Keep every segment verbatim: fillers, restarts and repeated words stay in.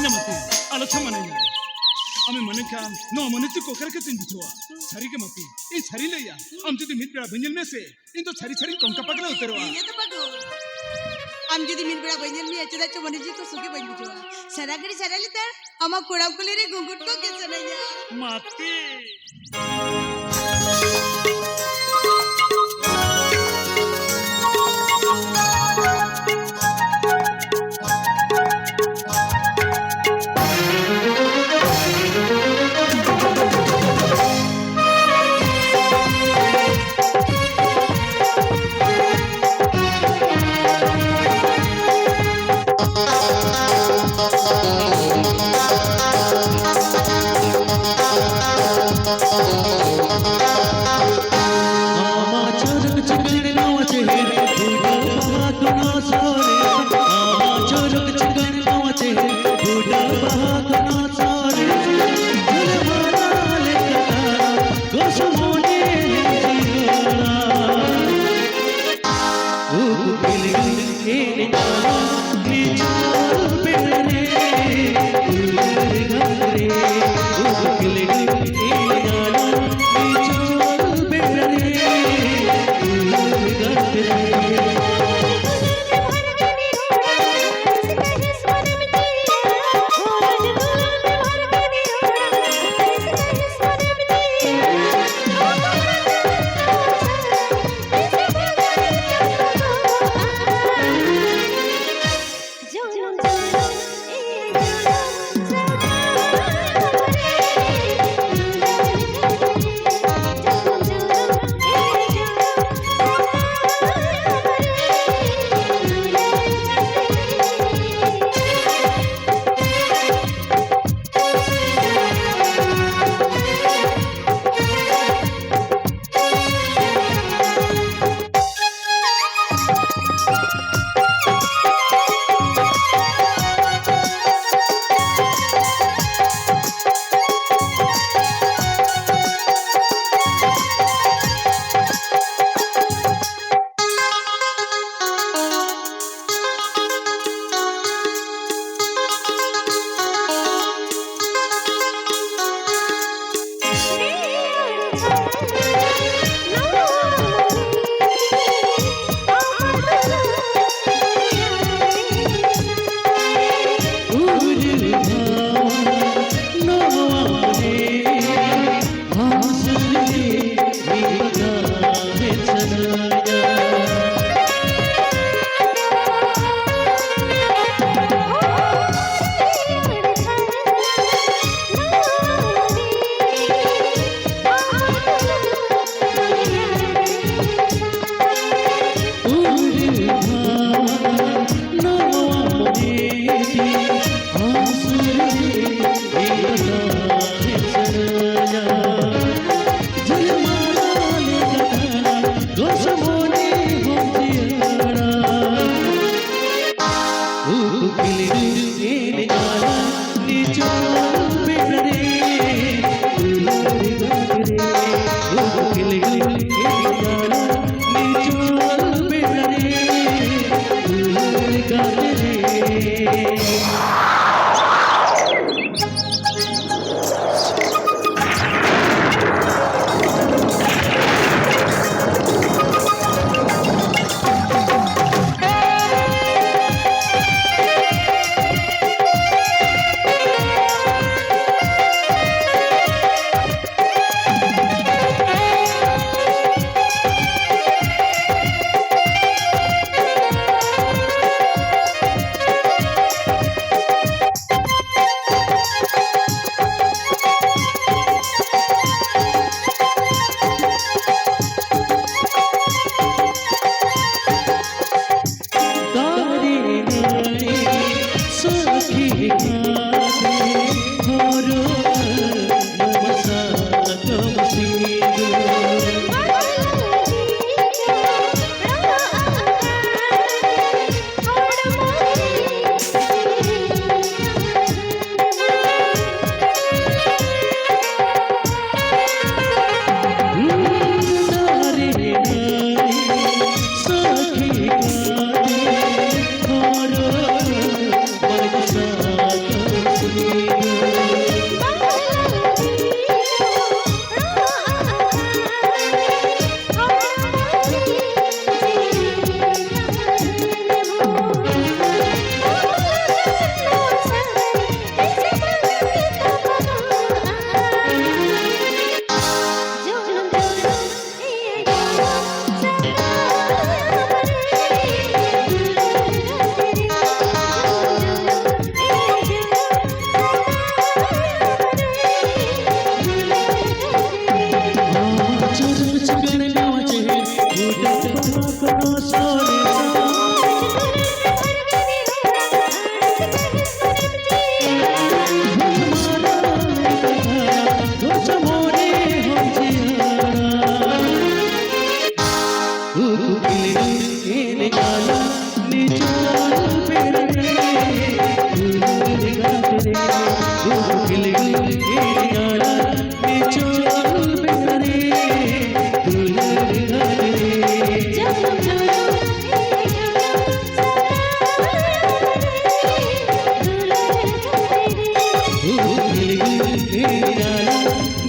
ᱢᱟᱹᱛᱤ, ᱟᱞᱚ ᱪᱷᱟᱢᱟᱱᱟᱹᱧᱟ᱾ ᱟᱢᱮᱢ ᱢᱟᱹᱱᱟᱹᱧ ᱠᱷᱟᱱ ᱱᱚᱣᱟ ᱢᱟᱹᱱᱟᱹᱧ ᱪᱮᱫ ᱠᱚ ᱚᱠᱟ ᱞᱮᱠᱟ ᱪᱚᱧ ᱵᱩᱡᱷᱟᱹᱣᱟ᱾ ᱥᱟᱹᱨᱤ ᱜᱮ ᱢᱟᱹᱛᱤ, ᱤᱧ ᱥᱟᱹᱨᱤᱧ ᱞᱟᱹᱭᱟ, ᱟᱢ ᱡᱩᱫᱤ ᱢᱤᱫ ᱵᱮᱲᱟ ᱵᱟᱹᱧ ᱧᱮᱞ ᱢᱮᱭᱟ ᱥᱮ, ᱤᱧ ᱫᱚ ᱥᱟᱹᱨᱤ ᱥᱟᱹᱨᱤᱧ ᱠᱚᱝᱠᱟ ᱯᱟᱜᱽᱞᱟ ᱩᱛᱟᱹᱨᱚᱜᱼᱟ᱾ ᱤᱧ ᱫᱚ ᱵᱟᱹᱜᱩ᱾ ᱟᱢ ᱡᱩᱫᱤ ᱢᱤᱫ ᱵᱮᱲᱟ ᱵᱟᱹᱧ ᱧᱮᱞ ᱢᱮᱭᱟ, ᱪᱮᱫᱟᱜ ᱪᱚ ᱢᱚᱱᱮ ᱡᱤᱣᱤ ᱠᱚ ᱥᱩᱠ ᱜᱮ ᱵᱟᱹᱧ ᱵᱩᱡᱷᱟᱹᱣᱟ᱾ ᱥᱟᱨᱟ ᱜᱷᱟᱹᱲᱤ ᱥᱟᱨᱟ ᱞᱮᱛᱟᱲ ᱟᱢᱟᱜ ᱠᱚᱲᱟᱢ ᱠᱩᱞᱦᱤ ᱨᱮ ᱜᱩᱸᱜᱩᱴ ᱠᱚ ᱜᱮ ᱥᱟᱱᱟᱧᱟ᱾ ᱢᱟᱹᱛᱤ᱾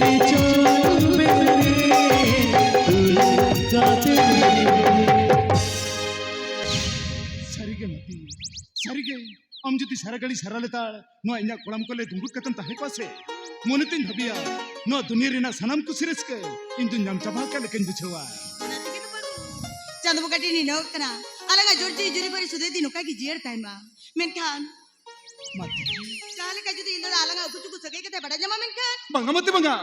ᱱᱤᱪᱚᱞ ᱵᱮᱨᱮ ᱩᱞ ᱠᱟᱛᱮ᱾ ᱥᱟᱹᱨᱤᱜᱮ ᱢᱟᱹᱛᱤ, ᱥᱟᱹᱨᱤᱜᱮ᱾ ᱟᱢ ᱡᱩᱫᱤ ᱥᱟᱨᱟ ᱜᱷᱟᱹᱲᱤ ᱥᱟᱨᱟ ᱞᱮᱛᱟᱲ ᱱᱚᱣᱟ ᱤᱧᱟᱹᱜ ᱠᱚᱲᱟᱢ ᱠᱚᱞᱮ ᱫᱩᱸᱵᱩᱫ ᱠᱟᱛᱮᱢ ᱛᱟᱦᱮᱸ ᱠᱚᱜᱼᱟ ᱥᱮ, ᱢᱚᱱᱮ ᱛᱤᱧ ᱵᱷᱟᱹᱵᱤᱭᱟ, ᱱᱚᱣᱟ ᱫᱩᱱᱤᱭᱟᱹ ᱨᱮᱱᱟᱜ ᱥᱟᱱᱟᱢ ᱠᱩᱥᱤ ᱨᱟᱹᱥᱠᱟᱹ ᱤᱧ ᱫᱚᱧ ᱧᱟᱢ ᱪᱟᱵᱟ ᱟᱠᱟᱫ ᱞᱮᱠᱟᱧ ᱵᱩᱡᱷᱟᱹᱣᱟ᱾ ᱚᱱᱟ ᱛᱮᱜᱮ ᱛᱚ ᱵᱟᱹᱵᱩ, ᱪᱟᱸᱫᱚ ᱵᱚᱸᱜᱟ ᱴᱷᱮᱱ ᱱᱤᱱᱟᱹᱜ ᱠᱟᱱᱟ, ᱟᱞᱟᱝᱟᱜ ᱡᱳᱨ ᱡᱤᱣᱤ ᱡᱩᱨᱤ ᱯᱟᱹᱨᱤ ᱥᱩᱫᱷᱟᱹᱭ ᱫᱤᱱ ᱱᱚᱝᱠᱟ ᱜᱮ ᱡᱤᱭᱟᱹᱲ ᱛᱟᱦᱮᱱ ᱢᱟ᱾ ᱢᱮᱱᱠᱷᱟᱱ ᱢᱟᱹᱛᱤ᱾ ᱡᱟᱦᱟᱸ ᱞᱮᱠᱟ ᱡᱩᱫᱤ ᱤᱧ ᱫᱟᱫᱟ ᱟᱞᱟᱝᱟᱜ ᱩᱠᱩ ᱪᱩᱠᱩ ᱥᱟᱹᱜᱟᱹᱭ ᱠᱟᱛᱮ ᱵᱟᱰᱟᱭ ᱧᱟᱢᱟ ᱢᱮᱱᱠᱷᱟᱱ? ᱵᱟᱝᱟ ᱢᱟᱹᱛᱤ, ᱵᱟᱝᱟ᱾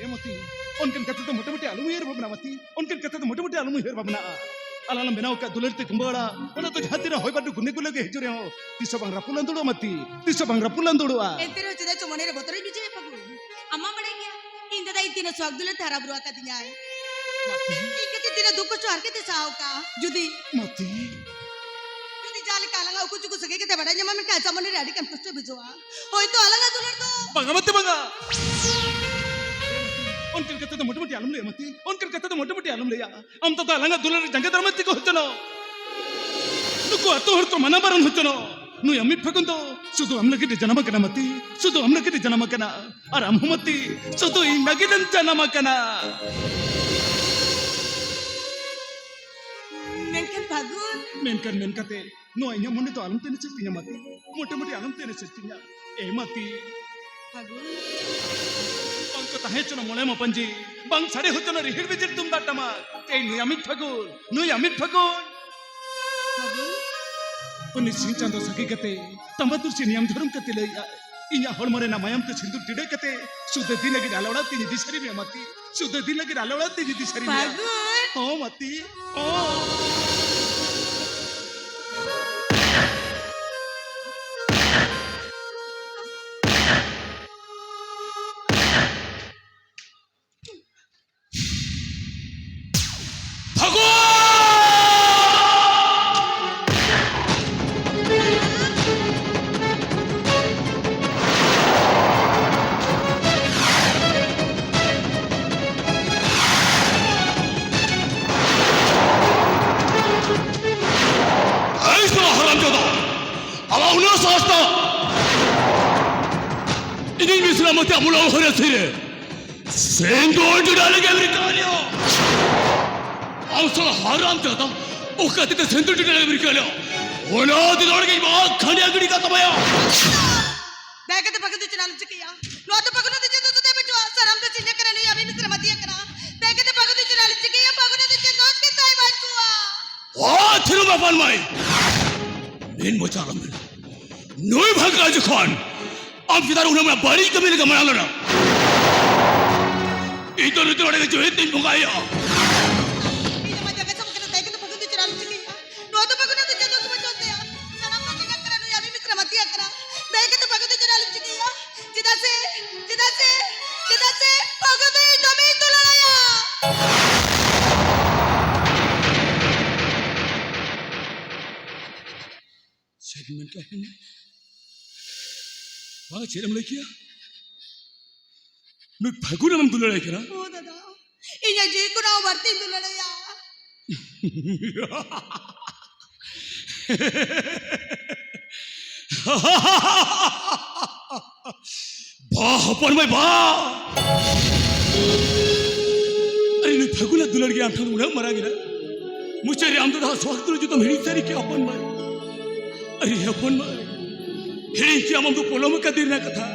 ᱮ ᱢᱟᱹᱛᱤ, ᱚᱱᱠᱟᱱ ᱠᱟᱛᱷᱟ ᱫᱚ ᱢᱚᱴᱟᱢᱩᱴᱤ ᱟᱞᱚᱢ ᱩᱭᱦᱟᱹᱨ ᱵᱷᱟᱵᱽᱱᱟ ᱢᱟᱹᱛᱤ, ᱚᱱᱠᱟᱱ ᱠᱟᱛᱷᱟ ᱫᱚ ᱢᱚᱴᱟᱢᱩᱴᱤ ᱟᱞᱚᱢ ᱩᱭᱦᱟᱹᱨ ᱵᱷᱟᱵᱽᱱᱟᱜᱼᱟ᱾ ᱟᱞᱟᱝ ᱞᱟᱝ ᱵᱮᱱᱟᱣ ᱟᱠᱟᱫ ᱫᱩᱞᱟᱹᱲ ᱛᱮ ᱠᱩᱢᱵᱟᱹ ᱚᱲᱟᱜ, ᱚᱱᱟ ᱫᱚ ᱡᱟᱦᱟᱸ ᱛᱤᱱᱟᱹᱜ ᱦᱚᱭ ᱵᱟᱹᱨᱰᱩ ᱜᱩᱱᱤ ᱜᱩᱞᱟᱹ ᱜᱮ ᱦᱤᱡᱩᱜ ᱨᱮᱦᱚᱸ, ᱛᱤᱥ ᱦᱚᱸ ᱵᱟᱝ ᱨᱟᱹᱯᱩᱫ ᱞᱟᱸᱫᱩᱲᱚᱜᱼᱟ ᱢᱟᱹᱛᱤ, ᱛᱤᱥ ᱦᱚᱸ ᱵᱟᱝ ᱨᱟᱹᱯᱩᱫ ᱞᱟᱸᱫᱩᱲᱚᱜᱼᱟ᱾ ᱮᱱᱛᱮ ᱨᱮᱦᱚᱸ ᱪᱮᱫᱟᱜ ᱪᱚ ᱢᱚᱱᱮ ᱨᱮ ᱵᱚᱛᱚᱨᱤᱧ ᱵᱩᱡᱷᱟᱹᱣᱮᱫ ᱯᱷᱟᱹᱜᱩᱱ᱾ ᱟᱢ ᱢᱟᱢ ᱵᱟᱲᱟᱭ ᱜᱮᱭᱟ, ᱤᱧ ᱫᱟᱫᱟ ᱤᱧ ᱛᱤᱱᱟᱹᱜ ᱥᱚᱠ ᱫᱩᱞᱟᱹᱲ ᱛᱮ ᱦᱟᱨᱟ ᱵᱩᱨᱩ ᱟᱠᱟᱫᱤᱧᱟᱭ᱾ ᱢᱟᱹᱛᱤ᱾ ᱤᱧ ᱠᱷᱟᱹᱛᱤᱨ ᱛᱤᱱᱟᱹᱜ ᱫᱩᱠ ᱠᱚᱥᱴᱚ ᱦᱟᱨᱠᱮᱛ ᱮ ᱥᱟᱦᱟᱣ ᱠᱟᱜᱼᱟ᱾ ᱡᱩᱫᱤ ᱢᱟᱹᱛᱤ᱾ ᱡᱩᱫᱤ ᱡᱟᱦᱟᱸ ᱞᱮᱠᱟ ᱟᱞᱟᱝᱟᱜ ᱩᱠᱩ ᱪᱩᱠᱩ ᱥᱟᱹᱜᱟᱹᱭ ᱠᱟᱛᱮ ᱵᱟᱰᱟᱭ ᱧᱟᱢᱟ, ᱢᱮᱱᱠᱷᱟᱱ ᱟᱡᱟᱜ ᱢᱚᱱᱮ ᱨᱮ ᱟᱹᱰᱤ ᱜᱟᱱ ᱠᱚᱥᱴᱚ ᱵᱩᱡᱷᱟᱹᱣᱟ᱾ ᱦᱳᱭᱛᱳ ᱟᱞᱟᱝᱟᱜ ᱫᱩᱞᱟᱹᱲ ᱫᱚ ᱵᱟᱝᱟ ᱢᱟᱹᱛᱤ, ᱵᱟᱝᱟ᱾ ᱚᱱᱠᱟᱱ ᱠᱟᱛᱷᱟ ᱫᱚ ᱢᱚᱴᱟᱢᱩᱴᱤ ᱟᱞᱚᱢ ᱞᱟᱹᱭᱟ ᱢᱟᱹᱛᱤ, ᱚᱱᱠᱟᱱ ᱠᱟᱛᱷᱟ ᱫᱚ ᱢᱚᱴᱟᱢᱩᱴᱤ ᱟᱞᱚᱢ ᱞᱟᱹᱭᱟ᱾ ᱟᱢ ᱫᱟᱫᱟ ᱟᱞᱟᱝᱟᱜ ᱫᱩᱞᱟᱹᱲ ᱨᱮ ᱡᱟᱸᱜᱮ ᱫᱟᱨᱟᱢ ᱛᱤᱸᱜᱩ ᱦᱚᱪᱚᱱᱚᱜ᱾ ᱱᱩᱠᱩ ᱟᱹᱛᱩ ᱦᱚᱲ ᱠᱚ ᱢᱟᱱᱟ ᱵᱟᱨᱚᱱ ᱦᱚᱪᱚᱱᱚᱜ᱾ ᱱᱩᱭ ᱟᱢᱤᱛ ᱯᱷᱟᱹᱜᱩᱱ ᱫᱚ ᱥᱩᱫᱷᱩ ᱟᱢ ᱞᱟᱹᱜᱤᱫ ᱮ ᱡᱟᱱᱟᱢ ᱟᱠᱟᱱᱟ ᱢᱟᱹᱛᱤ, ᱥᱩᱫᱷᱩ ᱟᱢ ᱞᱟᱹᱜᱤᱫ ᱮ ᱡᱟᱱᱟᱢ ᱟᱠᱟᱱᱟ᱾ ᱟᱨ ᱟᱢ ᱦᱚᱸ ᱢᱟᱹᱛᱤ, ᱥᱩᱫᱷᱩ ᱤᱧ ᱞᱟᱹᱜᱤᱫ ᱮᱢ ᱡᱟᱱᱟᱢ ᱟᱠᱟᱱᱟ᱾ ᱢᱮᱱᱠᱷᱟᱱ ᱯᱷᱟᱹᱜᱩᱱ᱾ ᱢᱮᱱᱠᱷᱟᱱ ᱢᱮᱱ ᱠᱟᱛᱮ ᱱᱚᱣᱟ ᱤᱧᱟᱹᱜ ᱢᱚᱱᱮ ᱫᱚ ᱟᱞᱚᱢ ᱛᱮᱱ ᱦᱚᱪᱚ ᱛᱤᱧᱟ ᱢᱟᱹᱛᱤ, ᱢᱚᱴᱟᱢᱩᱴᱤ ᱟᱞᱚᱢ ᱛᱮᱱ ᱦᱚᱪᱚ ᱛᱤᱧᱟ᱾ ᱮ ᱢᱟᱹᱛᱤ, ᱯᱷᱟᱹᱜᱩᱱ᱾ ᱵᱟᱝ ᱠᱚ ᱛᱟᱦᱮᱸ ᱦᱚᱪᱚᱱᱟ ᱢᱚᱬᱮ ᱢᱟᱯᱟᱧᱡᱤ, ᱵᱟᱝ ᱥᱟᱰᱮ ᱦᱚᱪᱚᱱᱟ ᱨᱤᱦᱤᱲ ᱵᱤᱡᱤᱨ ᱛᱩᱢᱫᱟᱜ ᱴᱟᱢᱟᱠ᱾ ᱛᱮᱦᱮᱧ ᱱᱩᱭ ᱟᱢᱤᱛ ᱯᱷᱟᱹᱜᱩᱱ, ᱱᱩᱭ ᱟᱢᱤᱛ ᱯᱷᱟᱹᱜᱩᱱ᱾ ᱯᱷᱟᱹᱜᱩᱱ᱾ ᱩᱱᱤ ᱥᱤᱧ ᱪᱟᱸᱫᱚ ᱥᱟᱹᱠᱷᱤ ᱠᱟᱛᱮ, ᱛᱟᱢᱵᱟ ᱛᱩᱞᱥᱤ ᱱᱤᱭᱟᱢ ᱫᱷᱚᱨᱚᱢ ᱠᱟᱛᱮ ᱞᱟᱹᱭ ᱟᱭ, ᱤᱧᱟᱹᱜ ᱦᱚᱲᱢᱚ ᱨᱮᱱᱟᱜ ᱢᱟᱭᱟᱢ ᱛᱮ ᱥᱤᱸᱫᱩᱨ ᱴᱤᱰᱟᱹᱜ ᱠᱟᱛᱮ, ᱥᱩᱫᱷᱟᱹ ᱫᱤᱱ ᱞᱟᱹᱜᱤᱫ ᱟᱞᱮ ᱚᱲᱟᱜ ᱛᱤᱧ ᱤᱫᱤ ᱥᱟᱹᱨᱤ ᱢᱮᱭᱟ ᱢᱟᱹᱛᱤ᱾ ᱥᱩᱫᱷᱟᱹ ᱫᱤᱱ ᱞᱟᱹᱜᱤᱫ ᱟᱞᱮ ᱚᱲᱟᱜ ᱛᱤᱧ ᱤᱫᱤ ᱥᱟᱹᱨᱤ ᱢᱮᱭᱟ᱾ ᱯᱷᱟᱹᱜᱩᱱ᱾ ᱦᱚᱸ ᱢᱟᱹᱛᱤ, ᱦᱚᱸ᱾ ᱯᱷᱟᱹᱜᱩᱱ! ᱤᱧᱤᱧ ᱢᱤᱥᱨᱟ ᱢᱟᱛᱮ ᱟᱢ ᱚᱲᱟᱜ ᱦᱚᱨᱮ ᱥᱤᱨᱮ ᱥᱮᱸᱫᱚᱨ ᱡᱚᱰᱟ ᱞᱟᱹᱜᱤᱫ ᱟᱢᱮᱨᱤᱠᱟ ᱞᱮᱭᱟ᱾ ᱟᱢ ᱥᱟᱞᱟ ᱦᱟᱨᱟᱢ ᱡᱟᱫᱟ ᱚᱠᱟ ᱛᱮ ᱥᱮᱸᱫᱚᱨ ᱡᱚᱰᱟ ᱞᱟᱹᱜᱤᱫ ᱟᱢᱮᱨᱤᱠᱟ ᱞᱮᱭᱟ᱾ ᱚᱱᱟ ᱛᱮ ᱱᱚᱰᱮ ᱜᱮ ᱢᱟ ᱠᱷᱟᱸᱰᱤᱭᱟ ᱜᱤᱰᱤ ᱠᱟᱜ ᱛᱟᱢᱟᱭᱟ᱾ ᱫᱟᱭᱟ ᱠᱟᱛᱮ ᱯᱷᱟᱹᱜᱩ ᱫᱚ ᱪᱮᱫ ᱟᱞᱚᱢ ᱪᱤᱠᱟᱹᱭᱟ᱾ ᱱᱚᱣᱟ ᱫᱚ ᱯᱷᱟᱹᱜᱩ ᱫᱚ ᱪᱮᱫ ᱫᱚ ᱪᱮᱫ ᱵᱟᱹᱪᱩᱜᱼᱟ᱾ ᱥᱟᱱᱟᱢ ᱫᱚ ᱪᱤᱧᱟ ᱠᱟᱱᱟ, ᱱᱩᱭ ᱟᱢᱤ ᱢᱤᱥᱨᱟ ᱢᱟᱹᱛᱤᱭᱟ ᱠᱟᱱᱟ᱾ ᱫᱟᱭᱟ ᱠᱟᱛᱮ ᱯᱷᱟᱹᱜᱩ ᱫᱚ ᱪᱮᱫ ᱟᱞᱚᱢ ᱪᱤᱠᱟᱹᱭᱟ᱾ ᱯᱷᱟᱹᱜᱩ ᱫᱚ ᱪᱮᱫ ᱫᱚ ᱪᱮᱫ ᱛᱟᱭ ᱵᱟᱹᱪᱩᱜᱼᱟ᱾ ᱚ ᱛᱷᱤᱨᱩ ᱵᱟᱯᱟᱱ ᱢᱟᱭ᱾ ᱢᱮᱱ ᱢᱚᱪᱟ ᱟᱞᱚᱢ ᱢᱮᱱᱟ᱾ ᱱᱩᱭ ᱵᱷᱟᱜᱟ ᱡᱚᱠᱷᱚᱱ ᱟᱢ ᱪᱮᱛᱟᱱ ᱨᱮ ᱩᱱᱟᱹᱜ ᱵᱟᱹᱲᱤᱡ ᱠᱟᱹᱢᱤ ᱞᱮᱠᱟ ᱢᱟᱲᱟᱝ ᱞᱮᱱᱟ᱾ ᱤᱧ ᱫᱚ ᱱᱤᱛᱚᱜ ᱱᱚᱰᱮ ᱜᱮ ᱡᱤᱣᱤ ᱛᱤᱧ ᱵᱚᱸᱜᱟᱭᱟ᱾ ᱤᱧ ᱟᱢᱟᱜ ᱡᱟᱸᱜᱟ ᱥᱟᱵ ᱠᱟᱛᱮ ᱫᱟᱭᱟ ᱠᱟᱛᱮ ᱯᱷᱟᱹᱜᱩ ᱫᱚ ᱪᱮᱫ ᱟᱞᱚᱢ ᱪᱤᱠᱟᱹᱭᱟ᱾ ᱱᱚᱣᱟ ᱫᱚ ᱯᱷᱟᱹᱜᱩ ᱫᱚ ᱪᱮᱫ ᱦᱚᱸ ᱵᱟᱹᱪᱩᱜ ᱛᱟᱭᱟ᱾ ᱥᱟᱱᱟᱢ ᱫᱚ ᱪᱤᱠᱟᱹᱜ ᱠᱟᱱᱟ, ᱱᱩᱭ ᱟᱢᱤ ᱢᱤᱥᱨᱟ ᱢᱟᱹᱛᱤᱭᱟ ᱠᱟᱱᱟ᱾ ᱫᱟᱭᱟ ᱠᱟᱛᱮ ᱯᱷᱟᱹᱜᱩ ᱫᱚ ᱪᱮᱫ ᱟᱞᱚᱢ ᱪᱤᱠᱟᱹᱭᱟ᱾ ᱪᱮᱫᱟᱜ ᱥᱮ, ᱪᱮᱫᱟᱜ ᱥᱮ, ᱪᱮᱫᱟᱜ ᱥᱮ ᱯᱷᱟᱹᱜᱩ ᱫᱚ ᱤᱧ ᱫᱚᱢᱮᱧ ᱫᱩᱞᱟᱹᱲᱟᱭᱟ᱾ ᱪᱮᱫ ᱮᱢ ᱢᱮᱱ ᱠᱮᱜᱼᱟ? ᱵᱟᱝ, ᱪᱮᱫ ᱮᱢ ᱞᱟᱹᱭ ᱠᱮᱜᱼᱟ? ᱱᱩᱭ ᱯᱷᱟᱹᱜᱩᱱ ᱟᱢᱮᱢ ᱫᱩᱞᱟᱹᱲᱟᱭ ᱠᱟᱱᱟ? ᱦᱚᱸ ᱫᱟᱫᱟ, ᱤᱧᱟᱜ ᱡᱤᱣᱤ ᱠᱷᱚᱱᱟᱜ ᱦᱚᱸ ᱵᱟᱹᱲᱛᱤᱧ ᱫᱩᱞᱟᱹᱲᱟᱭᱟ᱾ ᱵᱟ ᱦᱚᱯᱚᱱ ᱢᱟᱹᱭ ᱵᱟ᱾ ᱟᱨᱮ ᱱᱩᱭ ᱯᱷᱟᱹᱜᱩᱱᱟᱜ ᱫᱩᱞᱟᱹᱲ ᱜᱮ ᱟᱢ ᱴᱷᱮᱱ ᱩᱱᱟᱹᱜ ᱢᱟᱨᱟᱝ ᱮᱱᱟ᱾ ᱢᱩᱪᱟᱹᱫ ᱨᱮ ᱟᱢ ᱫᱚ ᱫᱟᱦᱟ ᱥᱚᱦᱟᱜ ᱫᱩᱞᱟᱹᱲ ᱡᱚᱛᱚᱢ ᱦᱤᱲᱤᱧ ᱥᱟᱹᱨᱤ ᱠᱮᱜᱼᱟ ᱦᱚᱯᱚᱱ ᱢᱟᱹᱭ᱾ ᱟᱨᱮ ᱦᱚᱯᱚᱱ ᱢᱟᱹᱭ, ᱦᱤᱲᱤᱧ ᱠᱮᱜᱼᱟᱢ ᱟᱢ ᱫᱚ ᱯᱚᱞᱚᱢ ᱟᱠᱟᱫ ᱫᱤᱱ ᱨᱮᱱᱟᱜ ᱠᱟᱛᱷᱟ᱾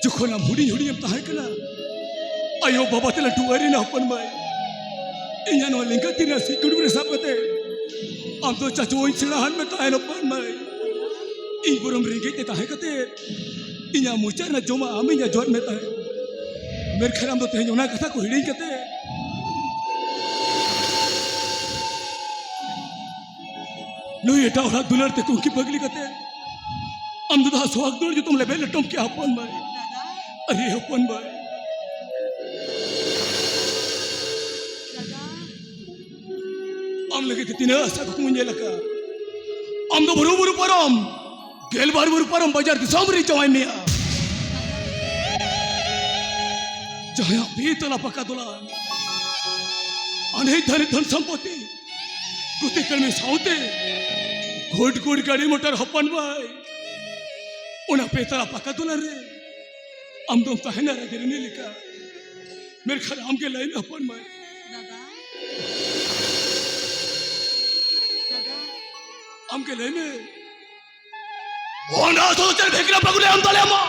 ᱡᱚᱠᱷᱚᱱ ᱟᱢ ᱦᱩᱰᱤᱧ ᱦᱩᱰᱤᱧ ᱮᱢ ᱛᱟᱦᱮᱸ ᱠᱟᱱᱟ, ᱟᱭᱳ ᱵᱟᱵᱟ ᱛᱮ ᱞᱟᱹᱴᱩ ᱟᱭᱨᱤᱱ ᱦᱚᱯᱚᱱ ᱢᱟᱹᱭ, ᱤᱧᱟᱹᱜ ᱱᱚᱣᱟ ᱞᱮᱸᱜᱟ ᱛᱤ ᱨᱮᱱᱟᱜ ᱥᱤᱠᱲᱤ ᱨᱮ ᱥᱟᱵ ᱠᱟᱛᱮ ᱟᱢ ᱫᱚ ᱪᱟᱪᱳᱧ ᱥᱮᱬᱟ ᱦᱟᱱ ᱢᱮ ᱛᱟᱦᱮᱸᱱ ᱦᱚᱯᱚᱱ ᱢᱟᱹᱭ᱾ ᱤᱧ ᱵᱚᱨᱚᱢ ᱨᱮᱸᱜᱮᱡ ᱛᱮ ᱛᱟᱦᱮᱸ ᱠᱟᱛᱮ ᱤᱧᱟᱹᱜ ᱢᱚᱪᱟ ᱨᱮᱱᱟᱜ ᱡᱚᱢᱟᱜ ᱟᱢ ᱤᱧ ᱡᱚᱢ ᱢᱮ ᱛᱟᱦᱮᱸ᱾ ᱢᱮᱱᱠᱷᱟᱱ ᱟᱢ ᱫᱚ ᱛᱮᱦᱮᱧ ᱚᱱᱟ ᱠᱟᱛᱷᱟ ᱠᱚ ᱦᱤᱲᱤᱧ ᱠᱟᱛᱮ ᱱᱩᱭ ᱮᱴᱟᱜ ᱦᱚᱲᱟᱜ ᱫᱩᱞᱟᱹᱲ ᱛᱮ ᱠᱩᱝᱠᱤ ᱯᱟᱹᱜᱽᱞᱤ ᱠᱟᱛᱮ ᱟᱢ ᱫᱚ ᱫᱟᱦᱟ ᱥᱚᱦᱟᱜ ᱫᱩᱞᱟᱹᱲ ᱡᱚᱛᱚᱢ ᱞᱮᱵᱮᱫ ᱞᱚᱴᱚᱢ ᱠᱮᱜᱼᱟ ᱦᱚᱯᱚᱱ ᱢᱟᱹᱭ᱾ ᱫᱟᱫᱟ, ᱟᱨᱮ ᱦᱚᱯᱚᱱ ᱢᱟᱹᱭ᱾ ᱫᱟᱫᱟ᱾ ᱟᱢ ᱞᱟᱹᱜᱤᱫ ᱛᱮ ᱛᱤᱱᱟᱹᱜ ᱟᱥᱟ ᱠᱩᱠᱢᱩᱧ ᱧᱮᱞ ᱟᱠᱟᱫ᱾ ᱟᱢ ᱫᱚ ᱵᱩᱨᱩ ᱵᱩᱨᱩ ᱯᱟᱨᱚᱢ, ᱜᱮᱞᱵᱟᱨ ᱵᱩᱨᱩ ᱯᱟᱨᱚᱢ ᱵᱟᱡᱟᱨ ᱫᱤᱥᱚᱢ ᱨᱮ ᱡᱟᱶᱟᱭ ᱢᱮᱭᱟ᱾ ᱡᱟᱦᱟᱸᱭᱟᱜ ᱵᱮᱛᱟᱞᱟ ᱯᱟᱠᱟ ᱫᱚᱞᱟᱱ, ᱟᱱᱮᱡ ᱫᱷᱟᱱᱮᱡ ᱫᱷᱚᱱ ᱥᱚᱢᱯᱚᱛᱤ, ᱜᱩᱛᱤ ᱠᱟᱹᱲᱢᱤ ᱥᱟᱶᱛᱮ ᱜᱩᱰ ᱜᱩᱰ ᱜᱟᱹᱰᱤ ᱢᱚᱴᱚᱨ ᱦᱚᱯᱚᱱ ᱵᱷᱟᱭ, ᱚᱱᱟ ᱯᱮ ᱛᱟᱞᱟ ᱯᱟᱠᱟ ᱫᱚᱞᱟᱱ ᱨᱮ ᱟᱢ ᱫᱚᱢ ᱛᱟᱦᱮᱱᱟ ᱨᱟᱡᱽᱨᱟᱱᱤ ᱞᱮᱠᱟ᱾ ᱢᱮᱱᱠᱷᱟᱱ ᱟᱢ ᱜᱮ ᱞᱟᱹᱭ ᱢᱮ ᱦᱚᱯᱚᱱ ᱢᱟᱹᱭ᱾ ᱫᱟᱫᱟ, ᱫᱟᱫᱟ, ᱟᱢ ᱜᱮ ᱞᱟᱹᱭ ᱢᱮ᱾ ᱚᱱᱟ ᱥᱚᱪᱮᱨ ᱵᱷᱮᱠᱨᱟ ᱯᱟᱜᱩᱞᱮ ᱟᱢ ᱫᱟᱲᱮᱭᱟᱢᱟ᱾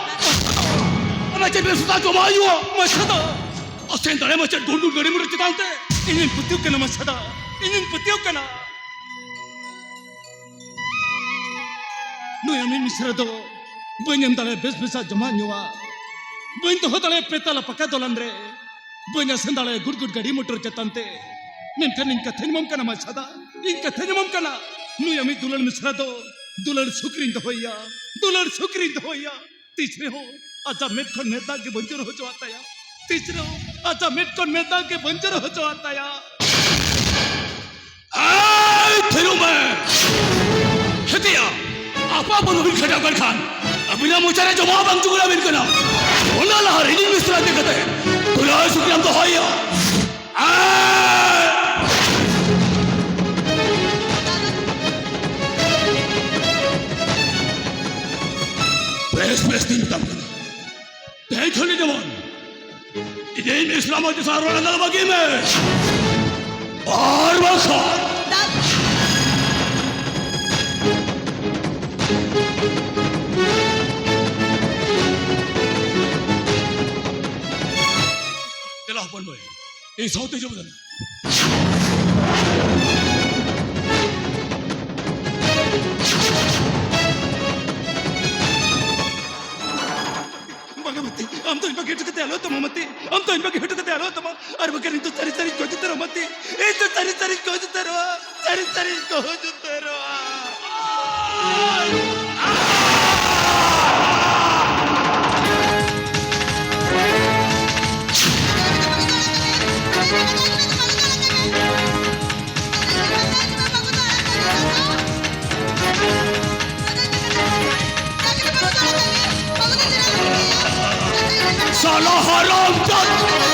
ᱚᱱᱟ ᱪᱮᱫ ᱵᱮᱵᱚᱥᱛᱷᱟ ᱡᱚᱢᱟ ᱦᱩᱭᱩᱜᱼᱟ? ᱢᱟᱪᱷᱟ ᱫᱚ ᱟᱥᱮᱱ ᱫᱟᱲᱮᱭᱟᱢᱟ ᱪᱮᱫ ᱰᱩᱱᱰᱩ ᱜᱟᱹᱰᱤ ᱢᱚᱴᱚᱨ ᱪᱮᱛᱟᱱ ᱛᱮ? ᱤᱧᱤᱧ ᱯᱟᱹᱛᱭᱟᱹᱣ ᱠᱟᱱᱟ ᱢᱟᱪᱷᱟ ᱫᱚ, ᱤᱧᱤᱧ ᱯᱟᱹᱛᱭᱟᱹᱣ ᱠᱟᱱᱟ᱾ ᱱᱩᱭ ᱟᱢᱤᱡ ᱢᱤᱥᱨᱟ ᱫᱚ ᱵᱟᱹᱧ ᱮᱢ ᱫᱟᱲᱮᱭᱟᱜᱼᱟ ᱵᱮᱥ ᱵᱮᱥᱟᱜ ᱡᱚᱢᱟᱜ ᱧᱩᱣᱟᱜ, ᱵᱟᱹᱧ ᱫᱚᱦᱚ ᱫᱟᱲᱮᱭᱟᱜᱼᱟ ᱯᱮ ᱛᱟᱞᱟ ᱯᱟᱠᱟ ᱫᱚᱞᱟᱱ ᱨᱮ, ᱵᱟᱹᱧ ᱟᱥᱮᱱ ᱫᱟᱲᱮᱭᱟᱜᱼᱟ ᱜᱩᱰ ᱜᱩᱰ ᱜᱟᱹᱰᱤ ᱢᱚᱴᱚᱨ ᱪᱮᱛᱟᱱ ᱛᱮ᱾ ᱢᱮᱱᱠᱷᱟᱱ ᱤᱧ ᱠᱟᱛᱷᱟᱧ ᱮᱢᱟᱢ ᱠᱟᱱᱟ ᱢᱟᱪᱷᱟ ᱫᱟ, ᱤᱧ ᱠᱟᱛᱷᱟᱧ ᱮᱢᱟᱢ ᱠᱟᱱᱟ, ᱱᱩᱭ ᱟᱢᱤᱡ ᱫᱩᱞᱟᱹᱲ ᱢᱤᱥᱨᱟ ᱫᱚ ᱫᱩᱞᱟᱹᱲ ᱥᱩᱠᱨᱤᱧ ᱫᱚᱦᱚᱭᱮᱭᱟ, ᱫᱩᱞᱟᱹᱲ ᱥᱩᱠᱨᱤᱧ ᱫᱚᱦᱚᱭᱮᱭᱟ᱾ ᱛᱤᱥ ᱨᱮᱦᱚᱸ ᱟᱡᱟᱜ ᱢᱮᱫ ᱠᱷᱚᱱ ᱢᱮᱫ ᱫᱟᱜ ᱜᱮ ᱵᱟᱹᱧ ᱡᱚᱨᱚ ᱦᱚᱪᱚᱣᱟᱜ ᱛᱟᱭᱟ, ᱛᱤᱥ ᱨᱮᱦᱚᱸ ᱟᱡᱟᱜ ᱢᱮᱫ ᱠᱷᱚᱱ ᱢᱮᱫ ᱫᱟᱜ ᱜᱮ ᱵᱟᱹᱧ ᱡᱚᱨᱚ ᱦᱚᱪᱚᱣᱟᱜ ᱛᱟᱭᱟ᱾ ᱮᱭ, ᱛᱷᱤᱨᱚᱜ ᱢᱮ! ᱦᱮᱛᱤᱭᱟ, ᱟᱯᱟ ᱵᱟᱹᱦᱩ ᱵᱤᱱ ᱠᱷᱟᱴᱟᱣ ᱠᱟᱱ ᱠᱷᱟᱱ, ᱟᱹᱵᱤᱱᱟᱜ ᱢᱚᱪᱟ ᱨᱮ ᱡᱚᱢᱟᱜ ᱵᱟᱝ ᱪᱩᱜᱩᱞ ᱟᱹᱵᱤᱱ ᱠᱟᱱᱟ᱾ ᱚᱱᱟ ᱞᱟᱦᱟ ᱨᱮ ᱤᱧᱤᱡ ᱢᱤᱥᱨᱟ ᱤᱫᱤ ᱠᱟᱛᱮ ᱫᱩᱞᱟᱹᱲ ᱥᱩᱠᱨᱤᱢ ᱫᱚᱦᱚᱭᱮᱭᱟ᱾ ᱮᱭ! ᱵᱮᱥ, ᱵᱮᱥ ᱛᱤᱧ ᱢᱮᱛᱟᱢ ᱠᱟᱱᱟ᱾ ᱛᱮᱦᱮᱧ ᱠᱷᱚᱱ ᱜᱮ ᱡᱮᱢᱚᱱ ᱤᱧᱤᱡ ᱢᱤᱥᱨᱟ ᱢᱟᱹᱡᱷᱤ ᱥᱟᱶ ᱨᱚᱲ ᱟᱸᱫᱟᱞ ᱵᱟᱹᱜᱤ ᱢᱮ᱾ ᱟᱨ ᱵᱟᱝᱠᱷᱟᱱ ᱫᱮᱞᱟ ᱦᱚᱯᱚᱱ ᱢᱟᱹᱭ, ᱤᱧ ᱥᱟᱶᱛᱮ ᱦᱤᱡᱩᱜ ᱢᱮ ᱫᱮᱞᱟ᱾ ᱵᱟᱝᱟ ᱢᱟᱹᱛᱤ, ᱟᱢ ᱫᱚ ᱤᱧ ᱵᱟᱹᱜᱤ ᱦᱚᱴᱚ ᱠᱟᱛᱮ ᱟᱞᱚ ᱛᱟᱢᱟ ᱢᱟᱹᱛᱤ, ᱟᱢ ᱫᱚ ᱤᱧ ᱵᱟᱹᱜᱤ ᱦᱚᱴᱚ ᱠᱟᱛᱮ ᱟᱞᱚ ᱛᱟᱢᱟ, ᱟᱨ ᱵᱟᱝᱠᱷᱟᱱ ᱤᱧ ᱫᱚ ᱥᱟᱹᱨᱤ ᱥᱟᱹᱨᱤᱧ ᱜᱚᱡ ᱩᱛᱟᱹᱨᱚᱜᱼᱟ ᱢᱟᱹᱛᱤ, ᱤᱧ ᱫᱚ ᱥᱟᱹᱨᱤ ᱥᱟᱹᱨᱤᱧ ᱜᱚᱡ ᱩᱛᱟᱹᱨᱚᱜᱼᱟ, ᱥᱟᱹᱨᱤ ᱥᱟᱹᱨᱤᱧ ᱜᱚᱡ ᱩᱛᱟᱹᱨᱚᱜᱼᱟ᱾ साला हरामजादा!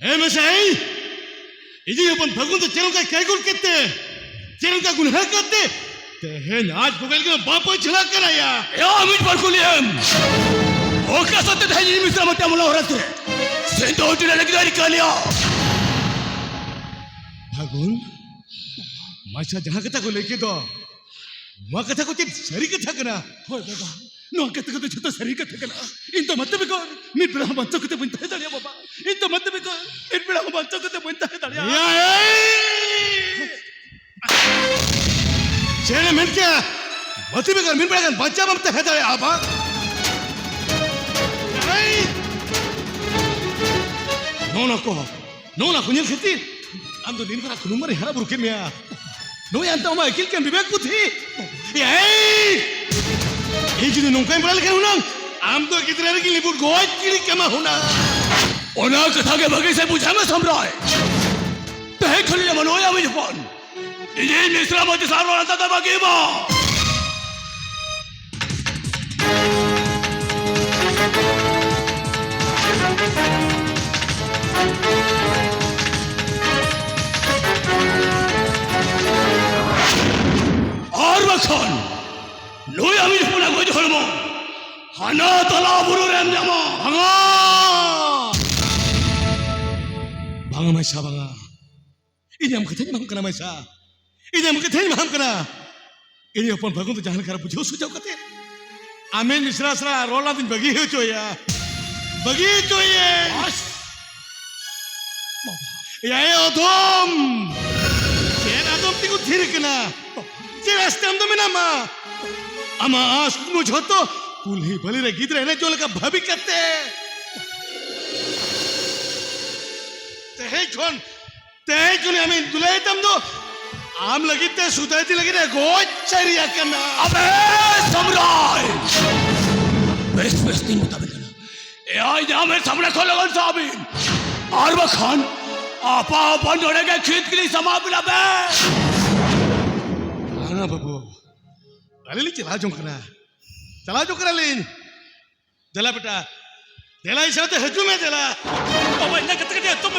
ᱦᱮᱸ ᱢᱮᱥᱟᱭ, ᱤᱧᱤᱡ ᱦᱚᱯᱚᱱ ᱯᱷᱟᱹᱜᱩᱱ ᱫᱚ ᱪᱮᱫ ᱞᱮᱠᱟ ᱠᱟᱹᱭᱜᱩᱞ ᱠᱮᱫ ᱛᱮ, ᱪᱮᱫ ᱞᱮᱠᱟ ᱜᱩᱱᱦᱟᱹ ᱠᱮᱫ ᱛᱮ, ᱛᱮᱦᱮᱧ ᱟᱡ ᱵᱚᱜᱮ ᱞᱟᱹᱜᱤᱫ ᱵᱟᱯ ᱮ ᱪᱷᱟᱲᱟ ᱠᱟᱱᱟᱭᱟ᱾ ᱮ ᱟᱢᱤᱡ ᱵᱟᱨᱠᱩᱞᱤᱭᱟᱹᱢ, ᱚᱠᱟ ᱥᱟᱛᱮ ᱛᱮᱦᱮᱧ ᱤᱧ ᱢᱤᱥᱨᱟ ᱢᱟᱛᱮ ᱟᱢ ᱚᱲᱟᱜ ᱦᱚᱨᱟ ᱥᱮ ᱥᱮᱱ ᱫᱚ ᱦᱚᱴᱮᱞ ᱞᱟᱹᱜᱤᱫ ᱟᱹᱨᱤ ᱠᱟᱹᱞᱤᱭᱟ᱾ ᱯᱷᱟᱹᱜᱩᱱ, ᱢᱟᱪᱷᱟ ᱡᱟᱦᱟᱸ ᱠᱟᱛᱷᱟ ᱠᱚ ᱞᱟᱹᱭ ᱠᱮᱫ ᱫᱚ, ᱱᱚᱣᱟ ᱠᱟᱛᱷᱟ ᱠᱚ ᱪᱮᱫ ᱥᱟᱹᱨᱤ ᱠᱟᱛᱷᱟ ᱠᱟᱱᱟ? ᱦᱳᱭ ᱵᱟᱵᱟ, ᱱᱚᱣᱟ ᱠᱟᱛᱷᱟ ᱠᱚᱫᱚ ᱡᱷᱚᱛᱚ ᱥᱟᱹᱨᱤ ᱠᱟᱛᱷᱟ ᱠᱟᱱᱟ᱾ ᱤᱧ ᱫᱚ ᱢᱟᱛᱮ ᱵᱮᱜᱚᱨ ᱢᱤᱫ ᱵᱮᱲᱟ ᱦᱚᱸ ᱵᱟᱧᱪᱟᱣ ᱠᱟᱛᱮ ᱵᱟᱹᱧ ᱛᱟᱦᱮᱸ ᱫᱟᱲᱮᱭᱟᱜᱼᱟ ᱵᱟᱵᱟ᱾ ᱤᱧ ᱫᱚ ᱢᱟᱛᱮ ᱵᱮᱜᱚᱨ ᱢᱤᱫ ᱵᱮᱲᱟ ᱦᱚᱸ ᱵᱟᱧᱪᱟᱣ ᱠᱟᱛᱮ ᱵᱟᱹᱧ ᱛᱟᱦᱮᱸ ᱫᱟᱲᱮᱭᱟᱜᱼᱟ᱾ ᱮᱭ! ᱪᱮᱫ ᱮᱢ ᱢᱮᱱ ᱠᱮᱜᱼᱟ? ᱢᱟᱛᱮ ᱵᱮᱜᱚᱨ ᱢᱤᱫ ᱵᱮᱲᱟ ᱜᱟᱱ ᱵᱟᱧᱪᱟᱣ ᱵᱟᱢ ᱛᱟᱦᱮᱸ ᱫᱟᱲᱮᱭᱟᱜᱼᱟ ᱵᱟᱝ? ᱮᱭ! ᱱᱚᱜᱼᱚ ᱱᱚᱣᱟ ᱠᱚ ᱱᱚᱜᱼᱚ ᱱᱟ ᱠᱚ ᱧᱮᱞ ᱠᱷᱟᱹᱛᱤᱨ ᱟᱢ ᱫᱚ ᱱᱤᱱ ᱢᱟᱨᱟᱝ ᱠᱩᱱᱩᱢ ᱢᱟᱨᱮ ᱦᱟᱨᱟ ᱵᱩᱨᱩ ᱠᱮᱫ ᱢᱮᱭᱟ᱾ ᱱᱩᱭ ᱟᱱᱛᱟ ᱟᱢᱟᱜ ᱟᱹᱠᱤᱞ ᱠᱮᱢ ᱵᱤᱵᱮᱠ ᱯᱩᱛᱷᱤ᱾ ᱮᱭ! ᱤᱧ ᱡᱩᱫᱤ ᱱᱚᱝᱠᱟᱧ ᱵᱟᱲᱟᱭ ᱞᱮᱠᱷᱟᱱ ᱦᱩᱱᱟᱹᱝ ᱟᱢ ᱫᱚ ᱜᱤᱫᱽᱨᱟᱹ ᱨᱮᱜᱮ ᱞᱤᱵᱩᱨ ᱜᱚᱡ ᱠᱤᱲᱤ ᱠᱟᱢᱟ ᱦᱩᱱᱟᱹᱝ᱾ ᱚᱱᱟ ᱠᱟᱛᱷᱟ ᱜᱮ ᱵᱷᱟᱹᱜᱤ ᱥᱮ ᱵᱩᱡᱷᱟᱹᱣ ᱢᱮ ᱥᱚᱢᱨᱟᱭ᱾ ᱛᱮᱦᱮᱧ ᱠᱷᱚᱱ ᱡᱮᱢᱚᱱ ᱱᱩᱭ ᱟᱢᱤᱡ ᱦᱚᱯᱚᱱ ᱤᱧᱤᱡ ᱢᱤᱥᱨᱟ ᱢᱟᱹᱛᱤ ᱥᱟᱨ ᱨᱚᱲ ᱟᱱᱛᱟ ᱫᱚ ᱵᱟᱹᱜᱤ ᱢᱟ᱾ ᱟᱨ ᱵᱟᱠᱷᱟᱱ ᱱᱩᱭ ᱟᱢᱤᱡ ᱦᱚᱯᱚᱱᱟᱜ ᱜᱚᱡ ᱦᱚᱲᱢᱚ ᱦᱟᱱᱟ ᱛᱟᱞᱟ ᱵᱩᱨᱩ ᱨᱮᱢ ᱧᱟᱢᱟ᱾ ᱵᱟᱝᱟ! ᱵᱟᱝᱟ ᱢᱟᱪᱷᱟ, ᱵᱟᱝᱟ᱾ ᱤᱧ ᱟᱢ ᱠᱟᱛᱷᱟᱧ ᱮᱢᱟᱢ ᱠᱟᱱᱟ ᱢᱟᱪᱷᱟ, ᱤᱧ ᱟᱢ ᱠᱟᱛᱷᱟᱧ ᱮᱢᱟᱢ ᱠᱟᱱᱟ᱾ ᱤᱧ ᱦᱚᱯᱚᱱ ᱯᱷᱟᱹᱜᱩᱱ ᱫᱚ ᱡᱟᱦᱟᱸ ᱞᱮᱠᱟ ᱨᱮ ᱵᱩᱡᱷᱟᱹᱣ ᱥᱩᱡᱷᱟᱹᱣ ᱠᱟᱛᱮ ᱟᱢᱤᱡ ᱢᱤᱥᱨᱟ ᱥᱟᱞᱟᱜ ᱨᱚᱲ ᱞᱟᱸᱫᱟᱧ ᱵᱟᱹᱜᱤ ᱦᱚᱪᱚᱭᱟ, ᱵᱟᱹᱜᱤ ᱦᱚᱪᱚᱭᱟ᱾ ᱮᱭᱟᱭ ᱚᱫᱚᱢ, ᱪᱮᱫ ᱟᱫᱚᱢ ᱛᱤᱸᱜᱩ ᱛᱷᱤᱨ ᱠᱟᱱᱟ? ᱪᱮᱫ ᱟᱥᱛᱮ ᱟᱢ ᱫᱚ ᱢᱮᱱᱟᱢᱟ? ᱟᱢᱟᱜ ᱟᱸᱥ ᱠᱩᱠᱢᱩ ᱡᱷᱚᱛᱚ ᱠᱩᱞᱦᱤ ᱵᱟᱹᱞᱤ ᱨᱮ ᱜᱤᱫᱽᱨᱟᱹ ᱮᱱᱮᱡ ᱡᱚᱝ ᱞᱮᱠᱟ ᱵᱷᱟᱹᱵᱤ ᱠᱟᱛᱮ᱾ ᱛᱮᱦᱮᱧ ᱠᱷᱚᱱ ᱛᱮᱦᱮᱧ ᱠᱷᱚᱱ ᱟᱢᱤᱧ ᱫᱩᱞᱟᱹᱭ ᱛᱟᱢ ᱫᱚ ᱟᱢ ᱞᱟᱹᱜᱤᱫ ᱛᱮ ᱥᱩᱫᱟᱹᱭ ᱫᱤ ᱞᱟᱹᱜᱤᱫ ᱮ ᱜᱚᱡ ᱥᱟᱹᱨᱤ ᱟᱠᱟᱱᱟ᱾ ᱟᱵᱮ ᱥᱚᱢᱨᱟᱭ! ᱵᱮᱥ, ᱵᱮᱥ, ᱛᱤᱸᱜᱩ ᱛᱟᱵᱮᱱ ᱠᱟᱱᱟ᱾ ᱮᱭᱟᱭ ᱧᱟᱢᱮ ᱥᱟᱢᱱᱟ ᱠᱷᱚᱱ ᱞᱚᱜᱚᱱ ᱥᱟᱵᱤᱱ᱾ ᱟᱨ ᱵᱟᱠᱷᱟᱱ ᱟᱯᱟ ᱟᱯᱟ ᱱᱚᱰᱮ ᱜᱮ ᱠᱷᱤᱛ ᱠᱤᱞᱤ ᱥᱟᱢᱟ ᱵᱤᱞᱟ ᱵᱮ᱾ ᱵᱟᱝᱟ ᱵᱟᱹᱵᱩ, ᱟᱹᱞᱤᱧ ᱞᱤᱧ ᱪᱟᱞᱟᱣ ᱡᱚᱝ ᱠᱟᱱᱟ, ᱪᱟᱞᱟᱣ ᱡᱚᱝ ᱠᱟᱱᱟᱞᱤᱧ᱾ ᱫᱮᱞᱟ ᱵᱮᱴᱟ, ᱫᱮᱞᱟ ᱤᱧ ᱥᱟᱶᱛᱮ ᱦᱤᱡᱩᱜ ᱢᱮ, ᱫᱮᱞᱟ᱾ ᱵᱟᱵᱟ, ᱤᱧᱟᱹᱜ ᱠᱟᱛᱷᱟ ᱠᱟᱹᱴᱤᱡ ᱮᱛᱚᱢ